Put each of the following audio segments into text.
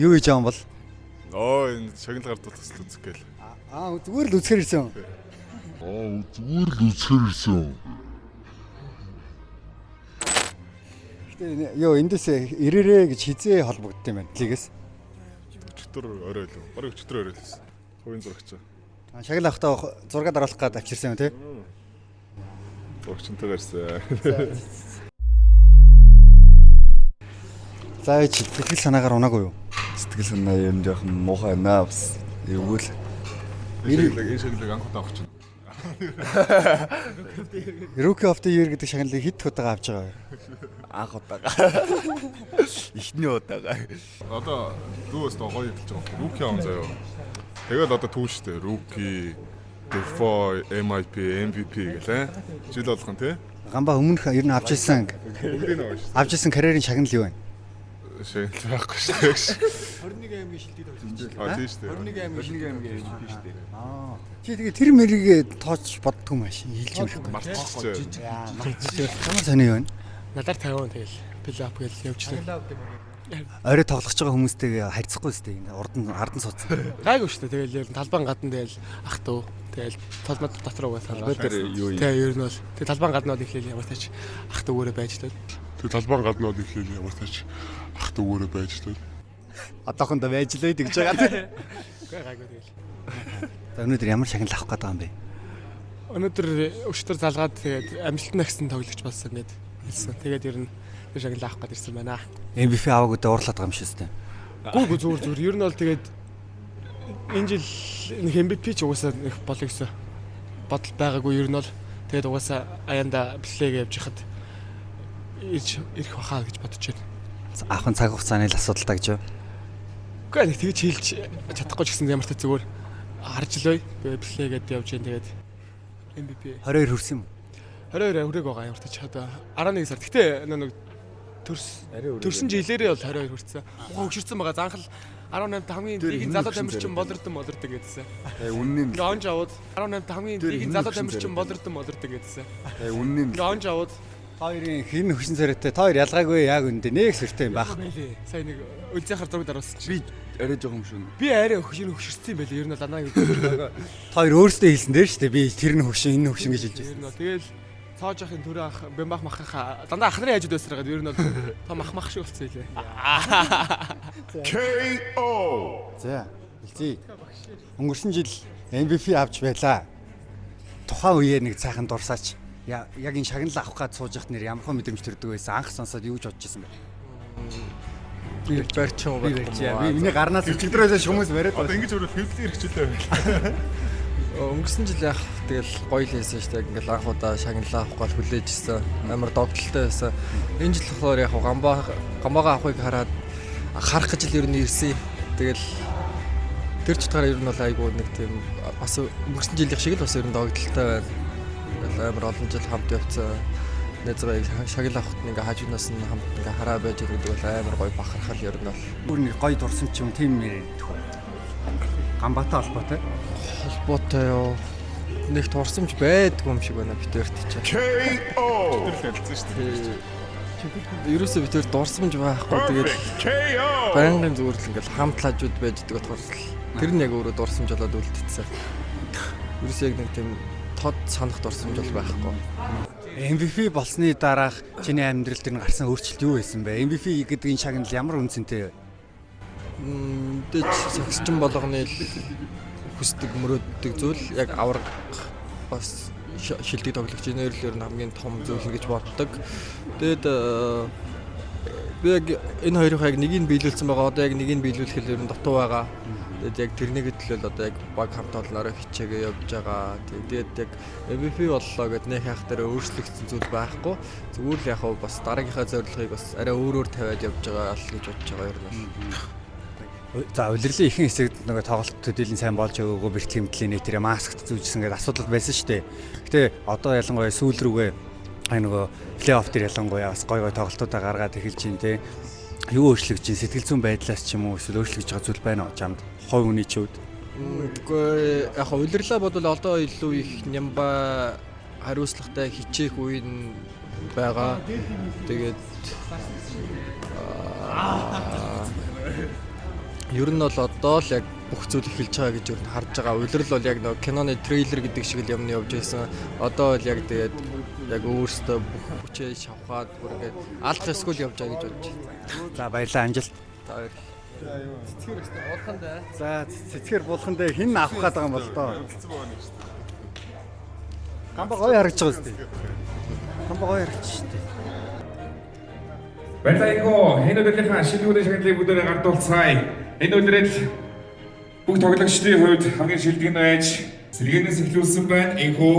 Юу хийж байгаа юм бол? Оо, энэ шагнал гардуул төсөл үзэх гээл. Аа, зүгээр л үзэхэр ирсэн юм. Аа, зүгээр л үзэхэр ирсэн юм. Гэтэ юу эндээс ирээрээ гэж хизээ холбогдсон юм байна лигээс. Өчтөр орой лөө. Бараг өчтөр орой л байсан. Хувийн зурагч. Аа, шагнал авахдаа зураг даруулах гээд авчирсан юм тий. Зурагчтай гарсан. За чи сэтгэл санаагаар унаагүй юу? Сэтгэл санаа ер нь жоохон муухай байна бас. Эвгүй л. Энэ шагналыг анх удаа авах чинь. Rookie of the Year гэдэг шагналыг хэд удаага авч байгаа вэ? Анх удаага. Эхний удаага. Одоо дүү өстө гоё эхэлж байгаа. Rookie он заяа. Тэгэл одоо түүн штэ. Rookie, Defoe, MIP, MVP гэлээ. Жил болгон тий. Гамба өмнөх ер нь авч ирсэн Бүгдийг нь авах штэ. авч ирсэн карьерийн шагнал юу вэ? Шагнал байхгүй штэ. 21 аймгийн шилдэг тоглогч. А, тий штэ. 21 аймгийн шилдэг MVP шүү дээ. Чи тэгээ тэр мэрийг тооч боддгүй юм ааш. Хэлж юм шиг. Мартчихжээ. Ямар сони юу вэ? Надаар 50 тэгэл плей-офф гэл явчихлаа. Орой тоглож байгаа хүмүүстэйгээ харьцахгүй сте энэ урд нь ард нь суудсан. Гайгүй шүү дээ. Тэгэл ер нь талбайн гадна тэгэл ах дүү. Тэгэл толмод дотор угаа Талбай талбай. дээр юу юм? Тэгээ ер нь бол тэг талбайн гадна бол эхлээл ямар тач ах дүүгээрээ байж л. Тэгээ талбайн гадна бол эхлээл ямар тач ах дүүгээрээ байж л. Одоохондоо байж лээ гэж байгаа тий. Үгүй гайгүй тэгэл. За өнөөдөр ямар шагнал авах гээд байгаа юм бэ? Өнөөдөр өчтөр залгаад тэгээд амжилт нагсан тоглогч болсон гэд хэлсэн. Тэгээд ер нь тэр шагнал авах гээд ирсэн байна. MVP аваагүй дээр уурлаад байгаа юм шиг сте. Гүү гүү зүгээр зүгээр. Ер нь бол тэгээд энэ жил нэг MVP ч угаасаа нэг болё гэсэн бодол байгаагүй ер нь бол тэгээд угаасаа аяанда плейг явж хахад ирж ирэх бахаа гэж бодож байна. Авах нь цаг хугацааны л асуудал та гэж юу? Үгүй нэг тэгж хэлж чадахгүй ч гэсэн ямар ч зүгээр харж л бай. Би плей гэдээ явж जैन тэгээд MVP 22 хүрсэн юм. 22 хүрээг байгаа ямар ч одоо 11 сар. Гэтэ нэг төрс төрсөн жилээрээ бол 22 хүрсэн. Ухаа хөшөрсөн байгаа. Занхал 18-д хамгийн лигийн залуу тамирчин болордон болордон гэдсэн. Э үнний нь. Ингээ онж аваад 18-д хамгийн Тэр лигийн хин залуу хөшин тамирчин царайтай. болордон болордон гэдсэн. Э үнний нь. Ингээ онж аваад Та хоёрын хин хөшин царайтай та хоёр ялгаагүй яг үндэ нэг сэртэй юм байх. байлээ. Сайн нэг үлзээхэр зураг даруулсан чи. Би арай жоохон шүн. Би арай хөшөр хөшөрсөн юм байлээ. Ер нь бол анаа гэдэг. Та хоёр өөрсдөө хэлсэн дээр шүү дээ. Би тэр нь хөшин энэ нь хөшин гэж хэлж Ер байсан. нь бол тэгэл цоож ахын төрөө ах бэмбах махаха дандаа ах нарын хажууд байсараад ер нь бол том ах мах шиг болсон илээ. KO. За хэлцээ. Өнгөрсөн жил MVP авч байлаа. Тухайн үеэр нэг цаахан дурсаач. Яг энэ шагнал авах гад сууж яхад нэр ямар хон мэдрэмж төрдөг байсан. Анх сонсоод юу ч бодож исэн бэ? Би барьчих Би барьчих. Би миний гарнаас өчигдрөөс хүмүүс бариад Одоо ингэж өөрөө фэвлийн хэрэгчлээ байна. Өнгөрсөн жил яг тэгэл гоё л байсан шүү дээ. Ингээл анх удаа шагналаа авах гол хүлээж ирсэн. Амар догтлолтой байсан. Энэ жил болохоор яг гамбаа гамбаага авахыг хараад харах гэж л ер нь ирсэн. Тэгэл тэр ч утгаараа ер нь бол айгүй нэг тийм бас өнгөрсөн жилийнх шиг л бас ер нь догтлолтой байна. Ингээл амар олон жил хамт явцсан. Найзгаа шагнал авахт ингээ хажуунаас нь хамт ингээ хараа байж гэдэг бол амар гоё бахархал ер нь бол. Бүр нэг гоё дурсамж юм тийм нэр идэх үү. Гамбатай холбоотой. Холбоотой юу? Нэг турсамж байдгүй юм шиг байна битэрт чинь. KO. Тэр л хэлсэн штэ. Ерөөсөө битэр дурсамж байхгүй тэгээд KO. байнгын зүгээр л ингээл хамт лажууд байж идэг болохоор л тэр нь яг өөрөө дурсамж болоод үлдчихсэн. Ерөөсөө яг нэг тийм тод санах дурсамж бол байхгүй. MVP болсны дараах чиний амьдрал дээр нь гарсан өөрчлөлт юу байсан бэ? MVP гэдэг энэ шагнал ямар үнцэнтэй вэ? Мэдээж сагсчин болгоны л хүсдэг мөрөөддөг зүйл яг авраг бас шилдэг тоглогч энэ л ер нь хамгийн том зүйл гэж боддог. Тэгээд би яг энэ хоёрын яг нэгийг биелүүлсэн байгаа. Одоо яг нэгийг биелүүлэхэл ер нь дутуу байгаа. Тэгээд яг тэрнийг төлөөл одоо яг баг хамт олноороо хичээгээ явж байгаа. Тэгээд яг MVP боллоо гэд нэг хайх дээр өөрчлөгдсөн зүйл байхгүй. Зүгээр л яг хав бас дараагийнхаа зорилгыг бас арай өөрөөр тавиад явж байгаа л гэж бодож байгаа ер нь бол. За улирлын ихэнх хэсэгт нөгөө тоглолт төдийлөн сайн болж өгөөгүй бэртэл хэмтлийн нэтэрэ маскт зүүжсэн гэдэг асуудал байсан шүү дээ. Гэтэ одоо ялангуяа сүүл рүүгээ нөгөө плей-офф дээр ялангуяа бас гой гой тоглолтуудаа гаргаад эхэлж байна те. Юу өөрчлөгдөж чинь сэтгэл зүйн байдлаас ч юм уу эсвэл өөрчлөгдөж байгаа зүйл байна уу чамд? Хувь хүний ч хувьд. Үгүй яг улирлаа бодвол одоо илүү их нямба хариуцлагатай хичээх үе нь байгаа. Тэгээд Ер нь бол одоо л яг бүх зүйл эхэлж байгаа гэж ер нь харж байгаа. Улирал бол яг нөгөө киноны трейлер гэдэг шиг л юм явж байсан. Одоо бол яг тэгээд яг өөрөөсөө бүх хүчээ шавхаад бүр ингээд алах ёсгүй л явж байгаа гэж бодож байна. За, баярлалаа, амжилт. За, баярлалаа. Цэцгэр өстэй уулхан дээ. За, цэцгэр буулхан дээр хэн авах гээд байгаа юм бол доо. Гамба гоё харагдаж байгаа үстэй. Гамба гоё харагдаж шүү дээ. Баярлалаа инго. Энэ өдрийнхаа шилдэгүүдийн шагналыг бүгдээрээ гардуулцгаая. Энэ өдрөл бүх тоглогчдын хувьд хамгийн шилдэг нь байж сэлгээнээс эхлүүлсэн байна. Энхүү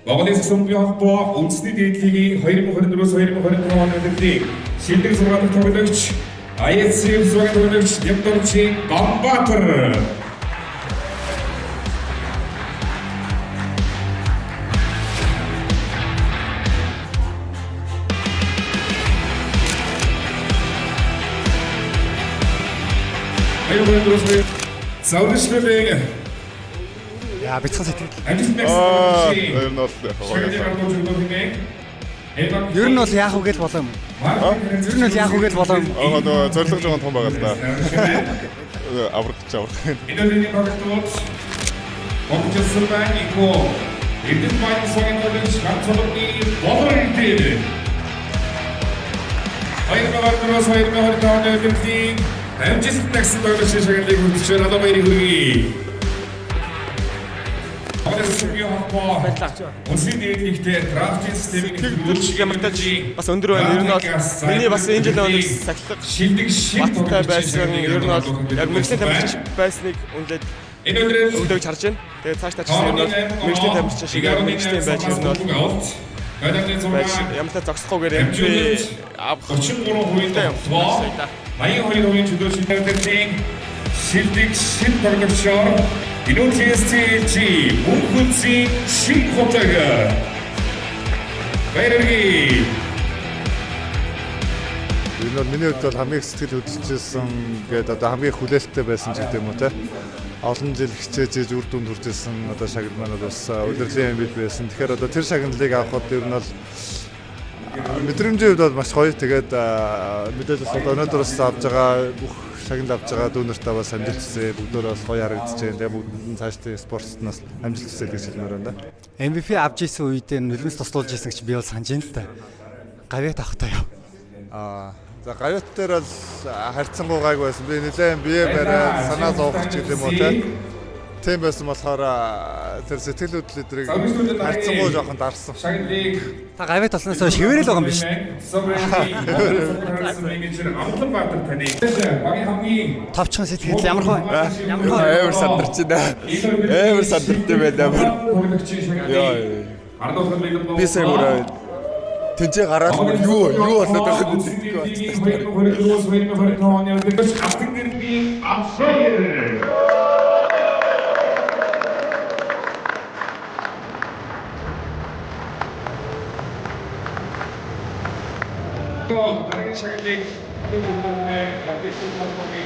Монголын сумын холбоо үндэсний дээд лигийн 2024-2025 оны өдрийн шилдэг 6 дахь тоглогч ISC багийн тоглогч Нямдорчийн Ганбаатар. За, үргэлжлүүлээ. Яа, бяцхан сэтгэл. Амжилт Аа, нэгсэн. ер нь бол Шагналыг гардуулж өгөх хэмээн. Ер нь бол яах вэ гэж болоо юм. Ер нь бол яах вэ гэж болоо юм. Аа, нөгөө зорилго жоохон том байгаа л да. Аврах гэж аврах. Энэ өдрийн тоглолтууд богжсон байна. Ихо Эрдэнэ баян цагийн тоглогч ганц цолгоны Болор Эрдэнэ. 2024-2025 оны өдрийн амжилт нэгсэн тоглогчийн шагналыг хүртэж байна. Одоо баярыг хүргэе. Үндэсний дээд лигтээ драфтын системийг Сэтгэл ямар тач бас өндөр байна. Ер нь бол миний бас энэ жилийн өндөр сахилга шилдэг шин баттай байсан. Ер нь бол яг мэргэжлийн тамирч байсныг үнэлээд Энэ өдрөл өвлөгж харж байна. Тэгээд цааш таа ч гэсэн ер нь бол мэргэжлийн тамирчин шиг мэргэжлийн байж ер нь бол байж ямар та зогсохгүйгээр MVP авах 33% юм. тогтолцоо 82% чөлөө шилдэгтийн шилдэг шин тоглогчоор Инүү TSTG мөнхөнцийн шин хотог баяргий. Энэ бол миний хувьд бол хамгийн их сэтгэл хөдлөжсэн гэдэг одоо хамгийн их хүлээлттэй байсан ч гэдэг юм уу те. Олон жил хичээж иж үр дүнд хүрч ирсэн одоо шагнал маань бол бас улирлын MVP байсан. Тэгэхээр одоо тэр шагналыг авахад ер нь бол мэдрэмжийн хувьд бол маш гоё. Тэгээд мэдээж бас одоо өнөөдөр бас авж байгаа бүх шагнал авж байгаа дүү нартаа бас амжилт хүсье. Бүгдөө бас гоё харагдаж байна. Тэгээд бүгдэнд нь цаашдын спортснаас амжилт хүсье гэж хэлмээр байна да. MVP авч исэн үедээ нулимс туслуулж исэн гэж би бол санаж байна л та. Гавьяат авах таа юу. Аа, за, гавьяат дээр бол харьцангуй гайгүй байсан. Би нэлээд бие бариад санаа зовох ч гэдэг юм уу те. Тийм байсан болохоор тэр сэтгэл хөдлөл өдрийг харьцангуй жоохон дарсан. Шагналыг Та гавьяат болсноос хойш хэвээрэл байгаа юм биш. Менежер Амтланбаатар таны багийн хамгийн Товчхон сэтгэл ямар хөө? Ямар хөө? Амар сандарч байна. Амар сандартай байна. Тоглогчийн шагналыг гардуулах бэлэн Би сая бүр тэнцээ гараад бүр юу юу болоод байгааг мэдэхгүй болчихсон. 2024-2025 оны өдрөс Алтан гэрлийн Австрали. 또 다른 шагналыг бүгдээ гадагшин холбооны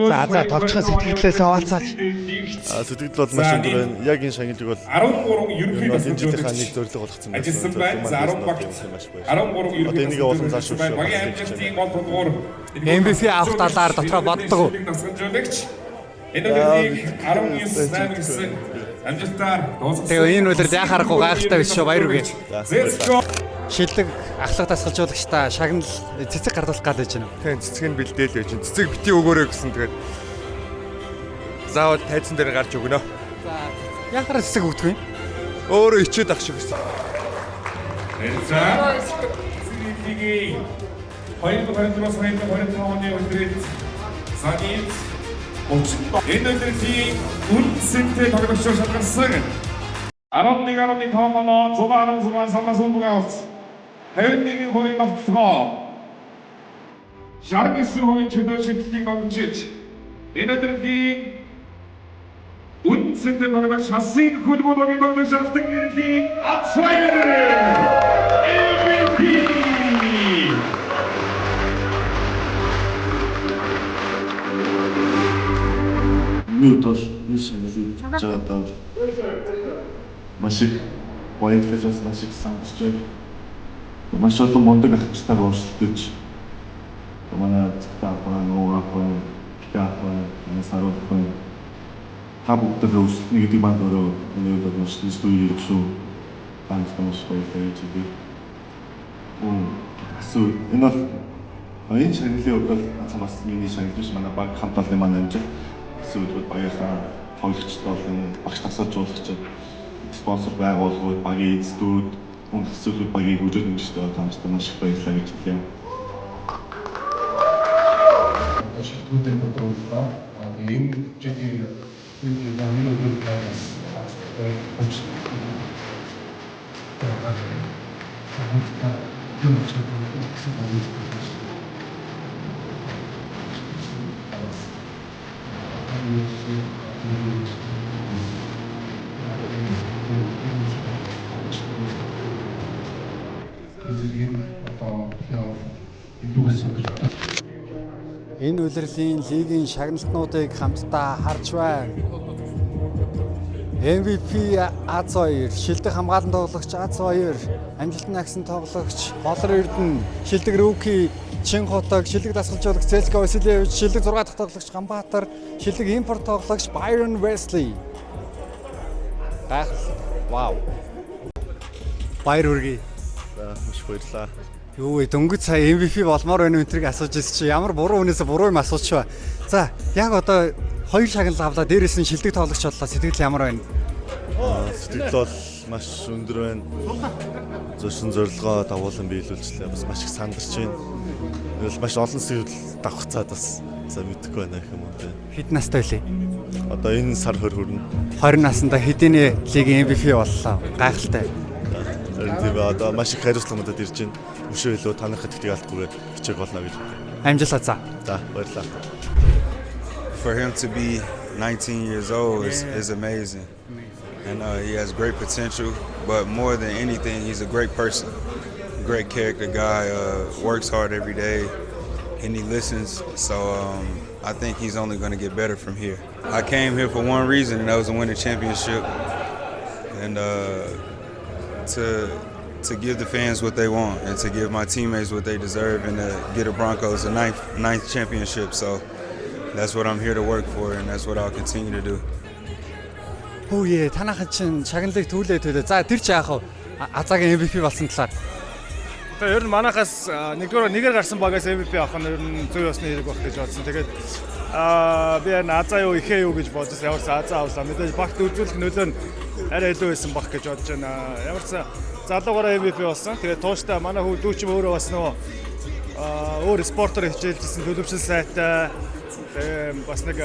За, за, товчхон сэтгэлдээс хаваалцаач. Сэтгэл бол маш өндөр байна. Яг энэ шагналыг бол 13 ерөнхий энэ жилийнхаа нэг зорилго болгоцсон байсан. Ажилласан байна. За, 10 багт маш баяр. 13 Одоо ерөнхий энийг улам цааш байна. Багийн амжилтын гол тулгуур MVP авах талаар дотроо боддог уу? Дасгалжуулагч энэ өдрийг 19 8 гэсэн амжилтаар дуусгасан. Тэгээ энэ үлрэл яхаа харахгүй гайхалтай биш шүү. Баяр хүргэе. Let's go. Шилдэг ахлах дасгалжуулагчдаа шагнал цэцэг гардуулах гал байж байна. Тийм, цэцэг нь бэлдээл байж байна. Цэцэг бити өгөөрэй гэсэн, тэгээд заавал тайзан дээр гарч өгнө. Яхаараа цэцэг өгдөг юм? Өөрөө ичээд ах шиг гэсэн. За. Лигийн 2024-2025 оны өдрөд Санит 30 энэ өдрийн үнсэнтэй тоглогчоор шалгарсан 11.5 оноо 116 самбас унбгаалт 51% тогтолцоо 69% чөлөө шийдлийг донжиж энэ өдрийн үнсэнтэй тоглогч Хасын хөлбөмбөгийн тоглогч Алтан гэрлийн Ацвайр MVP. Миний хувьд бол энэ шагналыг авч байгаадаа маш их баярлаж бас маш их сандарч байна. Маш олон мундаг ахчтайгаа өрсөлдөж, манай цогтой ах, нуу ах, ах, манай саруул ах, та бүгдээ өрсөлдөнө гэдэг маань өөрөө миний хувьд бол маш зүг шүү. Танаас маш баярлалаа гэж хэлье. Эсвэл энэ бол энэ шагналын хувьд бол ганцхан бас миний шагнал биш, манай баг хамт олонны маань амжилт. Эсвэл бол багийнхаа тоглогчд болон багш дасгалжуулагчид, спонсор байгууллагууд, багийн эздүүд, мөн эсвэл багийг хөгжүүлж дэмждэг та нарт маш их баярлалаа гэж хэлье. Шилдэгүүдийн тодрууллаа. Тэгээ энэ жилийн энэ өдөр бас хөгж юм гэсэн байна. Одоо Энэ улирлын лигийн шагналтнуудыг хамтдаа харж байна. MVP Аз 2, шилдэг хамгаалан тоглогч Аз 2, амжилтанд агсан тоглогч Голор Эрдэнэ, шилдэг rookie Чин Хотог, шилдэг дасгалжуулагч Зелко Васильевич, шилдэг 6 дахь тоглогч Ганбаатар, шилдэг импорт тоглогч Byron Wesley. Гайхал. Вау. Баяр хүргэе. За, маш баярлалаа. Юу вэ, дөнгөж сая MVP болмоор байна энэ тэрийг асууж ирсэн чи ямар буруу хүнээс буруу юм асуучихва. За, яг одоо хоёр шагнал авлаа, дээрээс нь шилдэг тоглогч боллоо. Сэтгэл ямар байна? Сэтгэл бол маш өндөр байна. Зорьсон зорилгоо дагуулan биелүүлжлээ. Бас маш их сандарч байна. Тэгэл маш олон сэтгэл давхцаад бас за мэдэхгүй байна гэх юм уу те. Хэд настай байлээ? Одоо энэ сар 20 хүрнэ. 20 наснда хэдийний лигийн MVP боллоо. Гайхалтай. Харин тийм ээ, одоо маш их хариуцлага надад ирж байна. Өшөө илүү та нарын итгэдэг алдахгүйгээр хичээх болно гэж. Амжилт за. За, баярлалаа. For him to be 19 years old is amazing. And he has great potential, but more than anything, he's a great person, great character guy, works hard every day, and he listens. So I think he's only going to get better from here. I came here for one reason, and that was to win a championship and to give the fans what they want and to give my teammates what they deserve and to get the Broncos a ninth championship. So that's what I'm here to work for, and that's what I'll continue to do. Хүүе, танайхан чинь шагналыг түүлээ төлөө. За, тэр чи яах вэ? Азаагийн MVP болсон талаар. Тэгээ ер нь манахаас нэгдүгээр нэгээр гарсан багаас MVP авах нь ер нь зүй ёсны хэрэг байх гэж бодсон. Тэгээд би энэ Азаа юу ихээ юу гэж бодсон. Ямар ч Азаа авлаа. Мэдээж багт үзүүлэх нөлөө нь арай илүү байсан баг гэж бодож байна. Ямар ч залуугаараа MVP болсон. Тэгээд тууштай манай хүү дүү чинь өөрөө бас нөгөө өөр спортоор хичээлжсэн, төлөвшил сайтай. Тэгээ бас нэг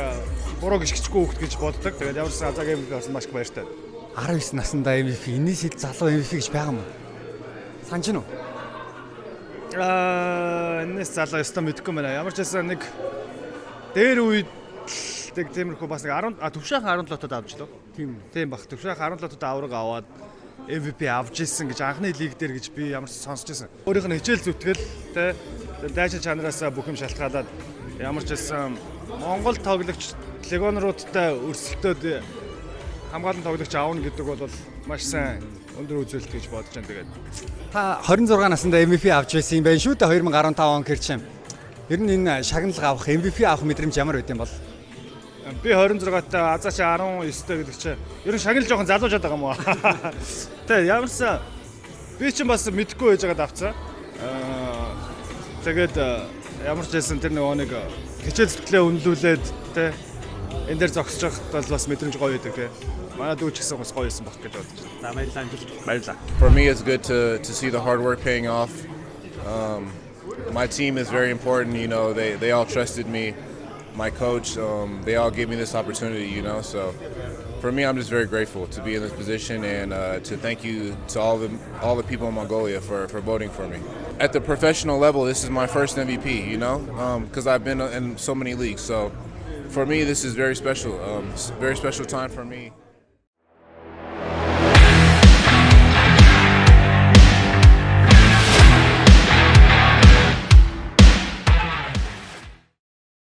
буруу гიშгэчихгүй хүүхэд гэж боддог. Тэгээд ямар ч Азаагийн MVP болсон, маш их баяртай. 19 наснда MVP, энэс ил залуу MVP гэж байгаа юм уу? Санаж гин үү? Энэс залуу ёстой мэдэхгүй байна. Ямар ч байсан нэг дээр үед тэг тиймэрхүү бас нэг 10 төвшөөхан 17 тод авч лөө. Тийм. Тийм бах. Төвшөөхан 17 тод авраг аваад MVP авч ирсэн гэж анхны лиг дээр гэж би ямар ч сонсч байсан. Өөрийнх нь хичээл зүтгэл те дайчин чанараас бүх юм шалтгаалаад ямар ч байсан Монгол тоглогч легионеруудтай өрсөлдөөд хамгаалан тоглогч авна гэдэг бол маш сайн өндөр үзүүлэлт гэж бодож байна тэгээд. Та 26 наснда MVP авч байсан юм байна шүү дээ, 2015 он гэр чинь. Ер нь энэ шагнал авах, MVP авах мэдрэмж ямар байд юм бол? Би 26-тай, Азаа чи 19-тэй гэдэг чинь ер нь шагнал жоохон залуужаад байгаа юм уу? Тэ ямарсан би чинь бас мэдэхгүй байж байгаад авцсан. Тэгээд ямар ч байсан тэр нөгөө нэг хичээл зүтгэлээ үнэлүүлээд тэ энэ дээр зогсож байхад бол бас мэдрэмж гоё байдаг тэ. Манай дүү ч гэсэн бас гоё байсан баг гэж бодож байна. За, баярлалаа, амжилт. Баярлалаа. For me, it's good to see the hard work paying off. My team is very important. They all trusted me. My coach, they all gave me this opportunity. So for me, I'm just very grateful to be in this position and to thank you to all the people in Mongolia for voting for me. At the professional level, this is my first MVP, because I've been in so many leagues. So for me, this is very special. It's a very special time for me.